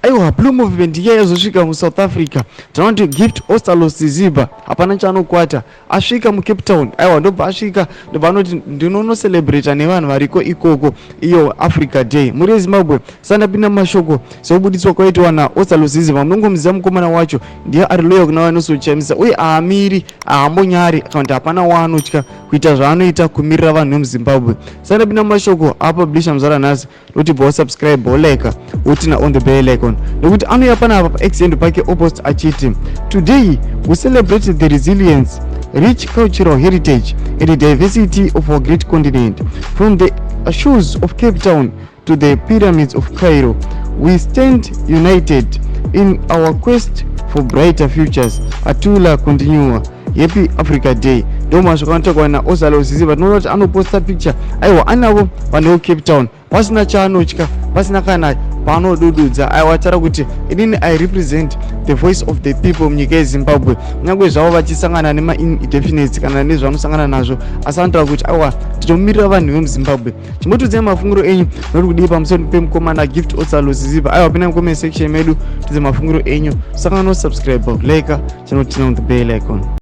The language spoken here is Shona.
Aiwa, Blue Movement iye yazosvika muSouth Africa. Tinoona kuti Gift Ostallos Siziba hapana chaanokwata. Asvika muCape Town, aiwa, ndobva asvika, ndobva anoti ndinonocelebrata nevanhu variko ikoko iyo Africa Day. Muri yeZimbabwe, sandapinda mumashoko sekubuditswa kwaitwa naOstallos Siziba. Munongomuziva mukomana wacho, ndiye ari loyal kuna vanosochaimisa uye haamiri, haambonyari kana kuti hapana waanotya kuita zvaanoita kumirira vanhu vemuZimbabwe. Sandapinda mumashoko apublisha muzara nhasi, ndokuti bva wasubscribe, wolike, woturn on the bell icon, nekuti anouya panapa paX handle pake opost achiti, "Today we celebrate the resilience, rich cultural heritage and the diversity of our great continent. From the shores of Cape Town to the pyramids of Cairo, we stand united in our quest for brighter futures. Atula continua. Happy Africa Day." Ndo mashoko anotaurwa naOstallos Siziba. Tinoona kuti anoposta picture, aiwa, anavo vanhu veCape Town, pasina chaanotya, pasina kana paanodududza. Aiwa, taura kuti inini I represent the voice of the people munyika yeZimbabwe. Kunyange zvavo vachisangana nemaindefinites kana nezvanosangana nazvo, asi anotaura kuti aiwa, ndinomirira vanhu vemuZimbabwe. Chimbotiudzai mafungiro enyu, noti kudii pamusoro pemukomana Gift Ostallos Siziba? Aiwa, pinda mucomment section medu, tidze mafungiro enyu. Saka nosubscribe, like, chinoturn on the bell icon.